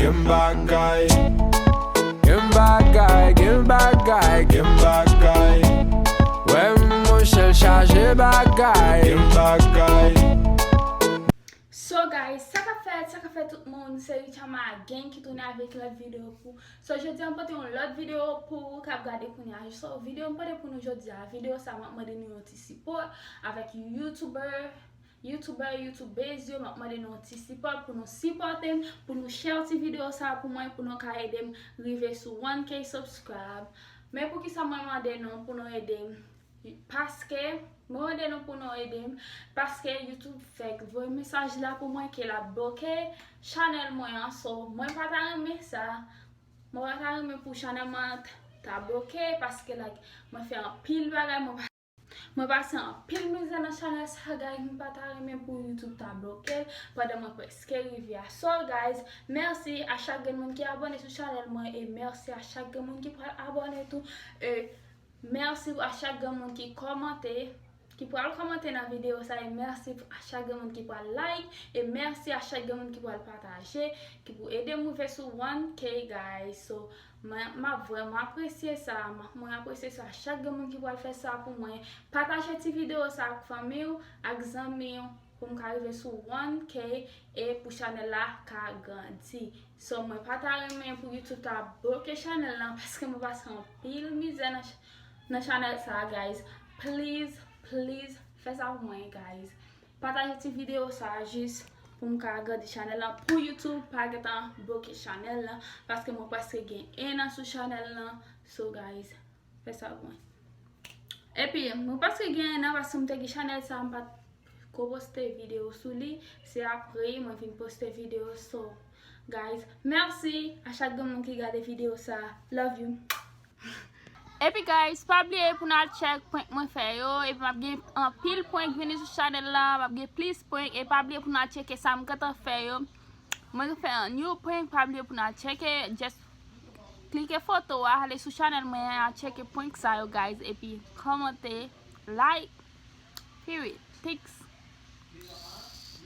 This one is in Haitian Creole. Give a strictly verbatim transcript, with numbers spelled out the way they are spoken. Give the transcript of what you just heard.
Gen bagay. Gen bagay, gen bagay, gen bagay. Wè monchè l chaje bagay. Gen bagay. So guys, sa k ap fèt, sa k ap fèt tout moun, se Richama Gang ki tounen avèk lòt videyo pou. So jodi a m pote yon lòt videyo pou ou k ap gade kounye a. So videyo m pote pou nou jodi a, videyo sa m ap mande nou yon ti sipò avèk YouTuber, YouTuber, YouTubez yo, m ap mande nou yon ti sipò pou nou sipòte m, pou nou share ti videyo sa pou mwen, pou nou ka ede m rive sou one K subscribe. Men poukisa mwen mande nou pou nou ede m? Paske, mwen mande nou pou nou ede m, paske YouTube fèk voye mesaj la pou mwen ke l ap bloke chanèl mwen an, so mwen pa ta renmen sa, mwen pa ta renmen pou chanèl mwen an ta bloke, paske like, mwen fè anpil bagay, mwen pa Mwen pase anpil mizè nan chanèl sa, guys, mwen pa ta renmen pou YouTube ta bloke l pandan mwen prèske rive a. So, guys, mèsi a chak grenn moun ki abòne sou chanèl mwen e mèsi a chak grenn moun ki pral abòne tou. E mèsi a chak grenn moun ki kòmante, ki pral kòmante nan videyo sa, e mèsi a chak grenn moun ki pral like, e mèsi a chak grenn moun ki pral pataje, ki pou ede m rive sou one K, guys. So, mwen, m ap vrèman apresye sa, m ap, mwen apresye sa, chak grenn moun ki pral fè sa pou mwen. Pataje ti videyo sa ak fanmi w, ak zanmi w, pou m ka rive sou one K e pou chanèl la ka grandi. So, mwen pa ta renmen pou YouTube ta bloke chanèl lan, paske mwen pase anpil mizè nan ch-, nan chanèl sa, guys. Please, please, fè sa pou mwen, guys. Pataje ti videyo sa jis pou m ka agrandi chanèl lan, pou YouTube pa gentan bloke chanèl lan, paske mwen prèske gen en an sou chanèl lan. So, guys, fè sa pou mwen. Epi, mwen prèske gen en an paske m te gen chanèl sa, m pa t ko poste videyo sou li. Se apre mwen vin poste videyo. So, guys, mèsi a chak grenn moun ki gade videyo sa. Love you. Epi, guys, pa bliye pou n al tchèk prank mwen fè yo. Epi m ap gen anpil prank vini sou chanèl la. M ap gen plis prank. E pa bliye pou n al tcheke sa m gentan fè yo. Mwen fè yon new prank, pa bliye pou n al tcheke. Just klike foto a, ale sou chanèl mwen an, tcheke prank sa yo, guys. Epi kòmante, like, period. Thanks.